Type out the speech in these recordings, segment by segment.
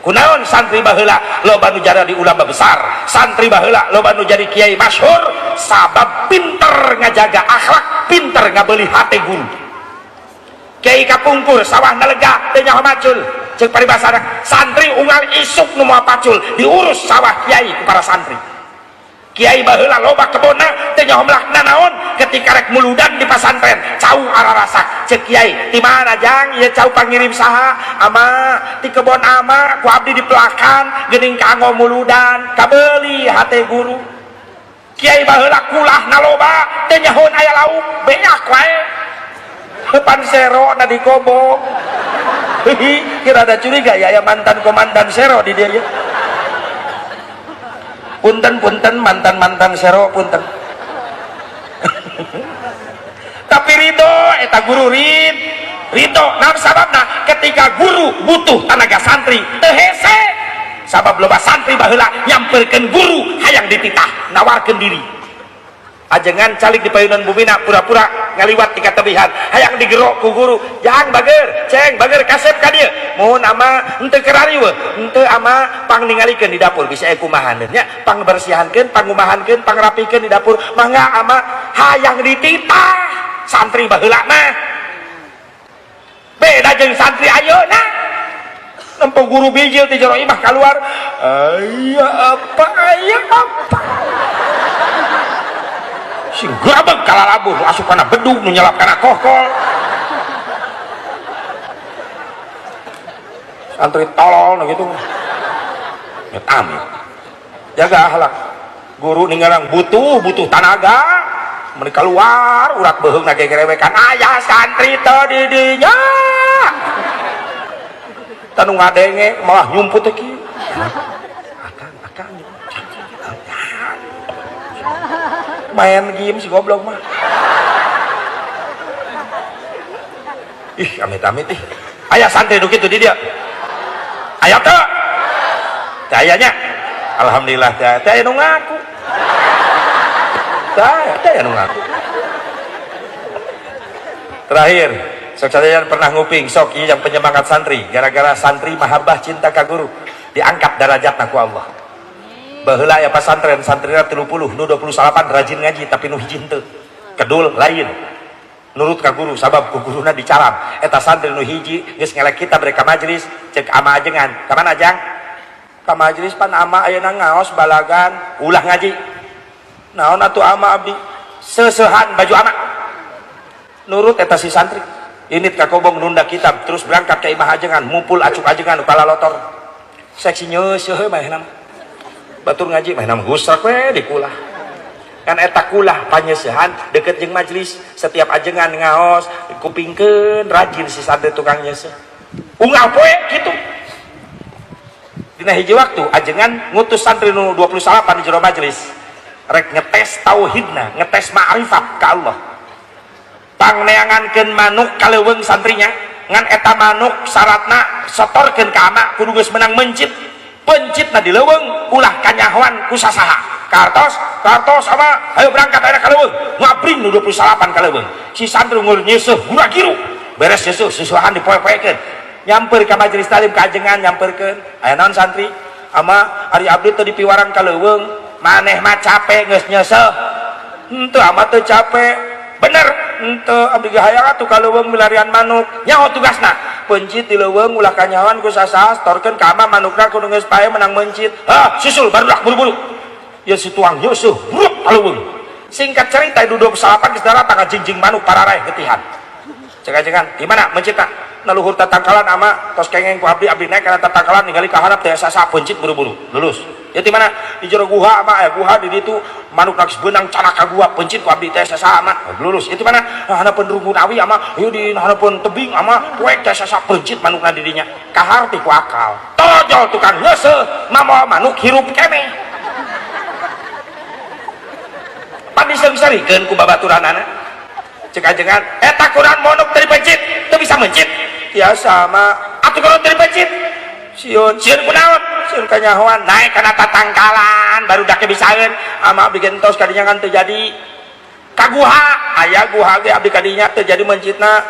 Kunaon santri baheula loba nu jadi ulama besar, santri baheula loba nu jadi kiai masyhur, sabab pinter ngajaga akhlak, pinter ngabeuli hate guru. Kiai kapungkur sawahna lega teu nyaho macul, ceuk paribasana santri unggal isuk nu moal pacul diurus sawah kiai ku para santri. Kiai baheula loba kebonna teu nyaho melakna naon, ketika rek muludan di pasantren cau ararasak, ceuk kiai ti mana jang ieu cau pangirim saha? Ama ti kebon ama ku abdi dipelakan geuning kanggo muludan, kabeuli hate guru. Kiai baheula kulahna loba teu nyahoan aya lauk beak wae pan sero na di kobong. Kira ada curiga ya, ya mantan komandan sero di dia ya. Punten-punten mantan-mantan sero punten. Tapi ridho eta guru ridho. Nah sababna ketika guru butuh tenaga santri teu hese, sabab loba santri baheula nyamperkeun guru hayang dititah nawarkeun diri. Ajengan calik di payunan bumina pura-pura ngaliwat di katebihan hayang digerok ku guru, jang bager ceng bager kasep ka dieu mohon ama henteu kerariweuh henteu ama pang ningalikeun di dapur bisa aya kumahaneun nya pangbersihankeun pangumahankeun pangrapikeun di dapur mangga ama hayang dititah. Santri baheula mah beda jeung santri ayeuna, nempo guru bijil ti jero imah kaluar aya apa aya apa sing grabeg kalalabuh asup kana bedug nu nyelap kana kohkol. Santri tolol nu gitu amit jaga akhlak guru ninggalang butuh butuh tanaga mun keluar urat beuheungna gegerewekan aya santri teu di dinya tanu ngadenge malah nyumput teh kieu akang akang main game si goblok mah. Ih amit-amit ih aya santri nu kitu di dia aya teu teu aya nya alhamdulillah teu aya nu ngaku teu aya nu ngaku. Terakhir sok sadaya pernah nguping sok ieu yang penyemangat santri gara-gara santri mahabbah cinta ka guru diangkat darajatna ku Allah. Baheula aya pasantren santrina 30 nu 28 rajin ngaji tapi nu hiji henteu kedul lain nurut ka guru sabab ku guruna dicalam. Eta santri nu hiji geus ngelek kitab rek ka majelis ceuk ama ajengan ka mana jang ka majelis pan ama ayeuna ngaos balagan ulah ngaji naon atuh ama abdi seuseuhan baju ama nurut eta si santri init ka kobong nunda kitab terus berangkat ka imah ajengan mumpul acuk ajengan nu kalalotor seksi nyeuseuh manehna batur ngaji mah gusrak we di kulah kan eta kulah panyesehan deket jeung majelis setiap ajengan ngaos kupingkeun rajin si santri tukang nyeuseuh unggal poe kitu dina hiji waktu ajengan ngutus santri nu 28 di jero majelis rek ngetes tauhidna ngetes ma'rifat ka Allah pangneangankeun manuk ka leuweung santrinya ngan eta manuk syaratna sotorkeun ka ama kudu geus menang mencit pencitna di leuweung ulah kanyahoan ku sasaha kartos kartos ama ayo berangkat ayeuna ka leuweung ngabring nu 28 ka leuweung si santri ngur nyeuseuh gura-giru beres nyeuseuh susuhan dipoe-poekeun nyamper ka majelis talim ka ajengan nyamperkeun aya naon santri ama ari abdi teu dipiwarang ka leuweung maneh mah capek geus nyeuseuh henteu ama teu capek bener henteu abdi ge hayang atuh ka leuweung milarian manuk nyaho tugasna pencit di leuweung ulah kanyahoan ku sasaha storkeun ka ama manukna kudu geus pae menang mencit hah susul barudak buru-buru ya si tuang nyeuseuh bruk ka leuweung singkat cerita du 28 geus daratang ngajingjing manuk pararaeh getihan cek ajengan di mana mencitna na luhur tatangkalan ama tos kengeng ku abdi abdi naik kana tatangkalan ningali ka harap teh sasaha pencit buru-buru lulus ya di mana di jero guha ama aya guha di ditu manuk geus beunang canak ka guha pencit ku abdi teh sasaha ama lulus itu mana hanapeun runggun awi ama ieu di hanapeun tebing ama poek teh sasaha pencit manukna di dinya kaharti ku akal tojol tukang ngeuseuh mamoal manuk hirup keneh pan diseung-seurikeun ku babaturanana cek ajengan eta kurang manuk teu dipencit teu bisa mencit biasa ama atuh kunaon teu dipencit sieun sieun kunaon sieun kanyahoan naik kana tatangkalan barudak ge bisaeun ama abdi gentos kadinya kan teu jadi ka guha aya guha ge abdi kadinya teu jadi mencitna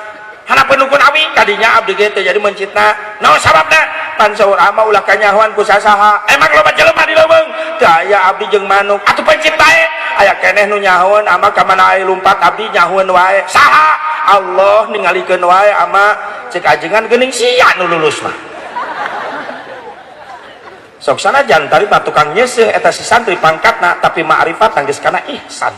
Hanapeun dukun awi kadinya abdi ge teu jadi mencitna. Naon sababna? Pan saur ama ulah kanyahoan ku sasaha. Emang loba jelema di leuweung? Teu aya abdi jeung manuk. Atuh pencit bae. Aya keneh nu nyahoeun ama ka mana aya lumpat abdi nyahoeun wae. Saha? Allah ningalikeun wae ama cek ajengan geuning sia nu lulus mah. Sok sanajan tadi mah tukang nyeuseuh eta si santri pangkatna tapi ma'rifat geus kana ihsan.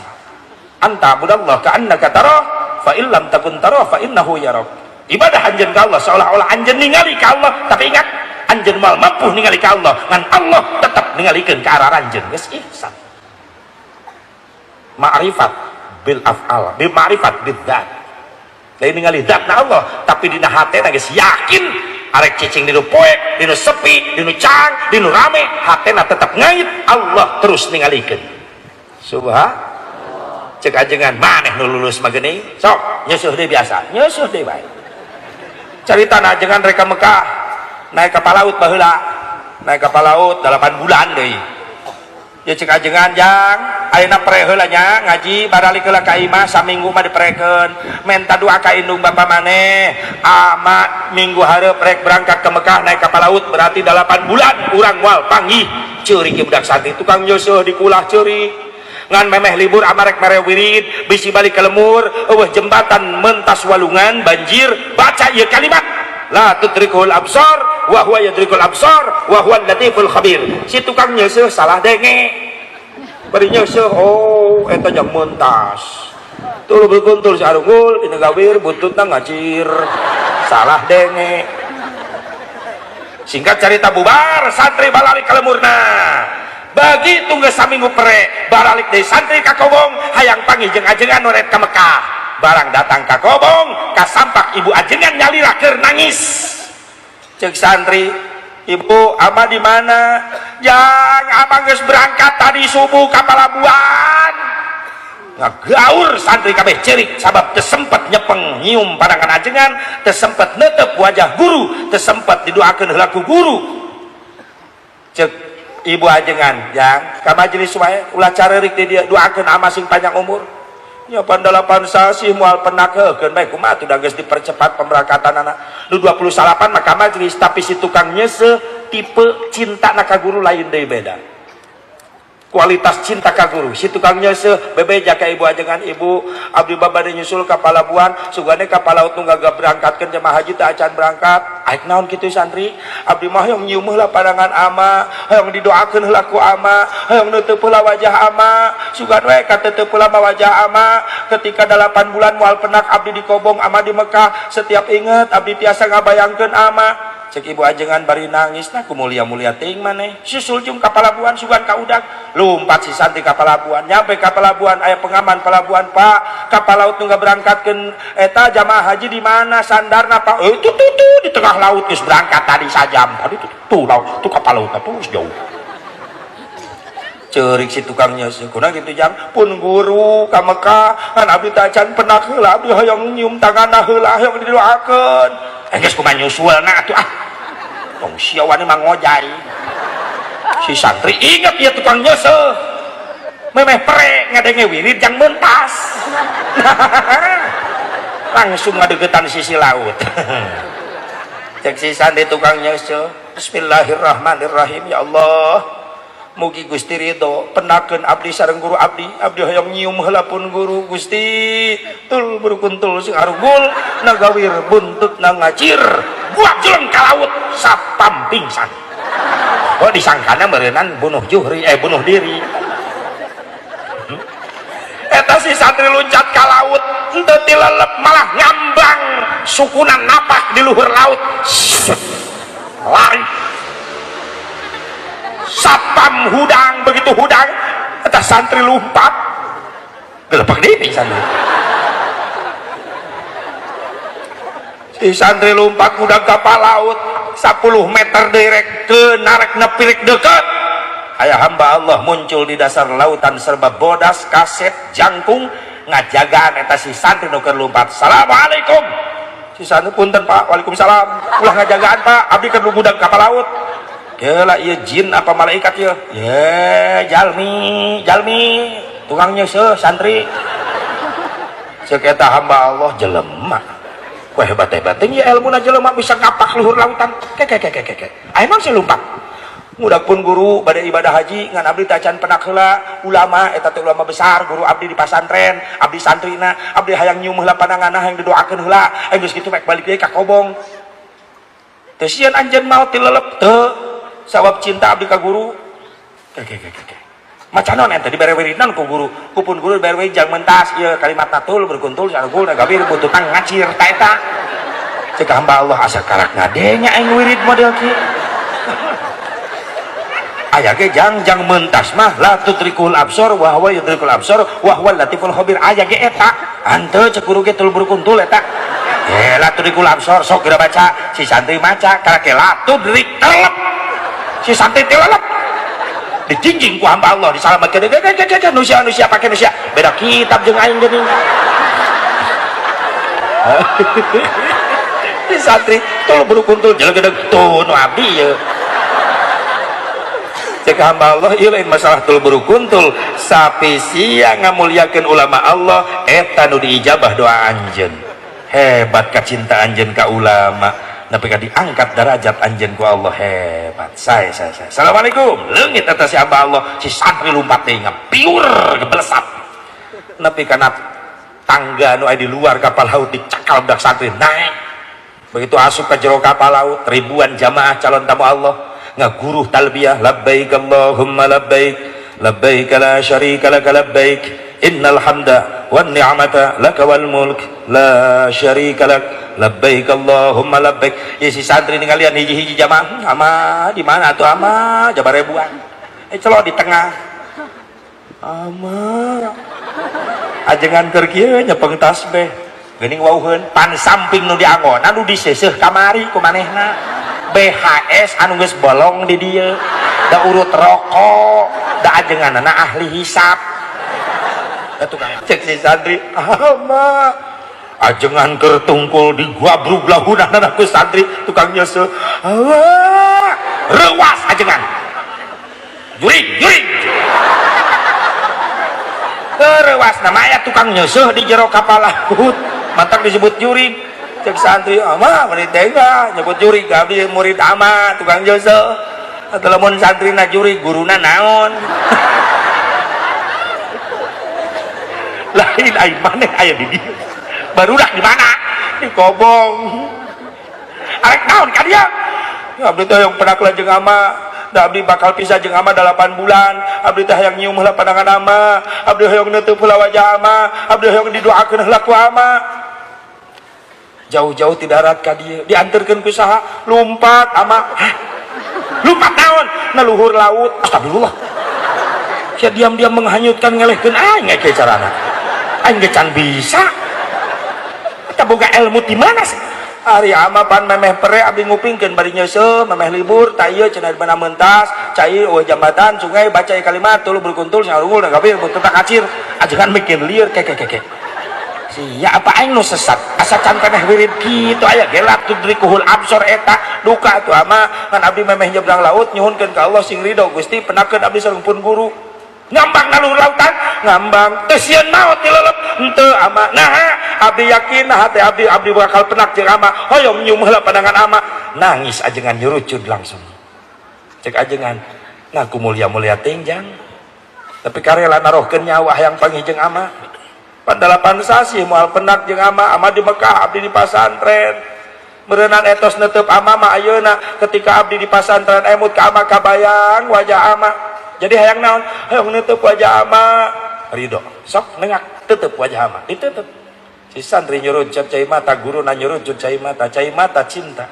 Anta budallah ka annaka tarah fa illam takun tarah fa innahu yarak. Ibadah anjeun ka Allah seolah-olah anjeun ningali ka Allah, tapi ingat anjeun moal mampu ningali ka Allah, ngan Allah tetap ningalikeun ka arah anjeun geus ihsan. Ma'rifat bil af'al, bil ma'rifat bil dzat. Lain ningali zatna Allah, tapi dina hatena geus yakin arek cicing dinu poek, dinu sepi, dinu cang, dinu rame, hatena tetap ngait, Allah terus ningalikeun. Subhan. Cek ajengan maneh nu lulus mah geuning. Sok nyeusuh deui biasa, nyeusuh deui bae. Carita na ajengan rek ka Mekah, naik kapal laut baheula. Naik kapal laut 8 bulan deui. Ya cek ajengan jang, ayeuna pre heula nya ngaji baralik heula ka imah saminggu mah diprekeun. Menta doa ka indung bapa maneh. Ama minggu hareup rek berangkat ke Mekah naik kapal laut berarti 8 bulan urang moal panggih. Ceurik ieu budak santri tukang nyeusuh dikulah ceurik. Ngan memeh libur amarek mere wirid bisi balik ke lemur eueuh jembatan mentas walungan banjir baca ieu kalimat la tudrikul absar wa huwa yudrikul absar wa huwa latiful khabir. Si tukang nyeuseuh salah denge bari nyeuseuh oh eta jang mentas tuluy berkuntul si arunggul dina gawir buntutna ngacir salah denge. Singkat cerita bubar santri balalik ka lemurna. Begitu geus saminggu pre baralik deui santri ka Kobong hayang panggih jeung ajengan nu rek ka Mekah. Barang datang ka Kobong kasampak ibu ajengan nyalira keur nangis. Ceuk santri, ibu ama di mana? Jang ama geus berangkat tadi subuh ka palabuhan. Ngagaur santri kabeh ceurik sabab teu sempet nyepeng nyium pandangan ajengan, teu sempet neuteup wajah guru, teu sempet didoakeun heula ku guru. Ceuk ibu ajengan jang ka majelis wae ulah careurik di dia doakeun ama sing panjang umur. Nya pan 8 sasih moal penakeun bae kumaha atuh da geus dipercepat pemberangkatan anak. Nu 28 mah ka majelis tapi si tukang nyeuseuh tipe cinta na ka guru lain deui beda. Kualitas cinta ka guru si tukang nyeuseuh bebeja ka ibu ajengan ibu abdi bade nyusul ka palabuhan sugane ka palaut nu gagah berangkatkeun jemaah haji teh acan berangkat. Aik naon kitu santri abdi mah hoyong nyium heula pandangan ama hoyong didoakeun heula ku ama hoyong neuteub heula wajah ama sugan we kateteup heula mah wajah ama ketika 8 bulan moal penak abdi di Kobong ama di Mekah setiap inget abdi tiasa ngabayangkeun ama. Cek ibu ajengan bari nangis nah kumulia-mulia teuing maneh susul jeung ka palabuhan sugan ka udag lumpat si santri ka palabuhan nyampe ka palabuhan aya pengaman palabuhan pak kapal laut nu berangkatkeun eta jamaah haji di mana sandarna pak itu tuh tuh di tengah laut geus berangkat tadi sajam tadi tuh tuh laut tuh kapal laut tuh jauh. Ceurik si tukangnya kurang gitu jang pun guru ka Mekah kan abdi teh acan penak heula abdi hoyong nyium tanganna heula hoyong didoakeun geus kumaha nyusulna atuh ah tong sia wani mah ngojay. Si santri inget ieu tukang nyeuseuh memeh pre ngadenge wirid jang mentas langsung ngadeukeutan sisi laut. Cek si santri tukang nyeuseuh bismillahirrahmanirrahim ya Allah mugi Gusti ridho penakeun abdi sareng guru abdi abdi hoyong nyium heula pun guru Gusti tul berkuntul sing arugul nagawir buntut na ngacir buat jeleng ka laut sapam pingsan. Oh disangkana meureunan bunuh juhri bunuh diri. Eta si santri loncat ka laut henteu tilelep malah ngambang sukunan napak di luhur laut. Lari sapam hudang begitu hudang eta santri lompat gelepak deui pingsan. Si santri lompat hudang kapal laut 10 meter direk ke narek nepirik deket aya hamba Allah muncul di dasar lautan serba bodas kaset jangkung ngajagaan eta si santri nu keur lompat. Assalamualaikum. Si santri punten pak waalaikumsalam ulah ngajagaan pak abdi keur hudang kapal laut. Gila ieu jin apa malaikat ieu? Ye, jalmi, jalmi, tukang nyeuseuh santri. Ceuk eta hamba Allah jelema. Wah hebat-hebat ya ilmu jelema bisa ngapak luhur lautan. Ke ke ke ke ke. Aya naon sih lumpat? Mudak pun guru bade ibadah haji ngan abdi tacan penak heula ulama eta teh ulama besar guru abdi di pasantren abdi santrina abdi hayang nyium heula pandanganna hayang didoakeun heula aing geus kitu balik deui ka kobong teu sieun anjeun maot tilelep teu sawab cinta abdi ka guru ke ke ke ke maca naon eta dibere wiridan ku guru ku pun guru dibere wirid jang mentas ieu kalimat natul berkuntul sarugul gabir bututang ngacir ta eta cek hamba Allah asa karak ngadenya aing wirid model kieu. Aya ge jang mentas mah la tudrikul absor wa huwa yudrikul absor wa huwal latiful khabir. Aya ge eta henteu cek guru ge tul berkuntul eta la tudrikul absor sok geura baca si santri maca karake la tudrik telep si santri telep dijinjing ku hamba Allah disalamatkeun ge nusia nusia pake nusia beda kitab jeung aing geuning. Si santri tul berkuntul jelegedeg tuh nu abdi ieu. Cek hamba Allah ieu lain masalah tul berukuntul sapi sia ngamuliakeun ulama Allah eta nu diijabah doa anjeun. Hebat kacinta anjeun ka ulama nepi ka diangkat derajat anjeun ku Allah hebat. Saya Assalamualaikum leungit eta si hamba Allah si santri lumpat teh ngapiur gebelesat nepi kana tangga nu aya di luar kapal laut dicakal budak santri naik. Begitu asup ka jero kapal laut ribuan jamaah calon tamu Allah ngaguruh talbiyah labbaik Allahumma labbaik labbaik la syarika laka labbaik innal hamda wan ni'mata laka wal mulk la syarika lak labbaik Allahumma labbaik. Ya si santri ningalian hiji-hiji jamaah ama di mana atuh ama jabar ribuan celok di tengah ama ajengan keur kieu nyepeng tasbih geuning wauheun pan samping nu diangonan nu diseuseuh kamari ku manehna BHS anu geus bolong di dieu da urut rokok da ajenganana ahli hisap da tukang cek si santri ama ajengan keur tungkul di guabrug lahunana ku santri tukang nyeuseuh Allah reuwas ajengan jurig jurig reuwas namanya tukang nyeuseuh di jero kapal laut mantak disebut jurig. Cek santri ama murid tega nyebut jurig abdi murid ama tukang jasa atau lamun santri na jurig guruna naon. Lain ai maneh aya di dieu barudak di mana di kobong arek naon ka dieu abdi teh hayang penak jeung ama da abdi bakal pisah jeung ama 8 bulan abdi teh hayang nyium heula pandangan ama abdi hayang neuteub heula wajah ama abdi hayang didoakeun heula ku ama. Jauh-jauh ti darat ka dieu dianterkeun ku saha lumpat ama. Hah? Lumpat naon na luhur laut astagfirullah sia diam-diam menghanyutkan ngelehkeun aing ge carana aing ge can bisa eta boga ilmu ti mana sih ari ama pan memeh pere abdi ngupingkeun bari nyeuseuh memeh libur ta ieu cenah di mana mentas cai eueuh jambatan sungai baca kalimat tuluy berkuntul sarungul da gabir butuh kacir ajengan mikir lieur ke ke ke sia apa aing nu sesat asa can keneh wirid kitu aya gelap tudrikuhul absor eta duka atuh ama ngan abdi memeh nyebrang laut nyuhunkeun ka Allah sing ridho Gusti penakeun abdi sareng pun guru ngambang na luhur lautan ngambang teu sieun maot dilelep henteu ama naha abdi yakin nah hate abdi abdi bakal penak jeung ama hoyong nyium heula pandangan ama nangis ajengan nyurucud langsung cek ajengan ngaku mulia-mulia tingjang tapi karela narohkeun nyawa hayang panggih jeung ama pan 8 sasih moal penak jeung ama ama di Mekah abdi di pasantren meureunan etos neuteub ama mah ayeuna ketika abdi di pasantren emut ka ama kabayang wajah ama jadi hayang naon hayang neuteub wajah ama ridho sok nengak tutup wajah ama ditutup si santri nyurucut cai mata guru na nyurucut cai mata cinta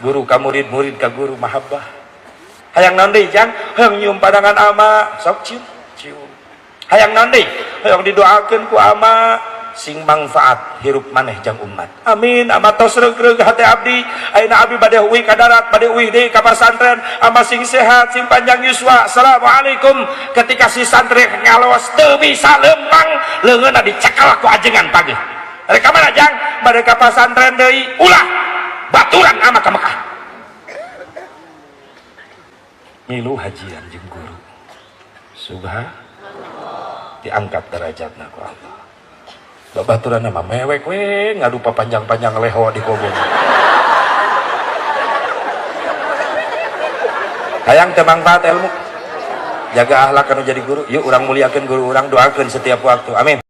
guru ka murid murid ka guru mahabbah hayang naon deui jang hayang nyium pandangan ama sok cium cium hayang naon deui hayang didoakeun ku ama sing mangfaat hirup maneh jang umat amin ama tos reug-reug hate abdi ayeuna abdi bade uih ka darat bade uih deui ka pasantren ama sing sehat sing panjang yuswa assalamualaikum ketika si santri ngalos teu bisa lempang leungeunna dicekal ku ajengan pagi rek ka mana jang bade ka pasantren deui ulah baturan ama ka Mekah milu hajian jeung guru subhanallah diangkat derajatna ku Allah. Babaturan mah mewek we ngadu panjang-panjang leho di kobong. Hayang teu mangfaat ilmu. Jaga akhlak anu jadi guru. Yuk urang muliakeun guru urang, doakeun setiap waktu. Amin.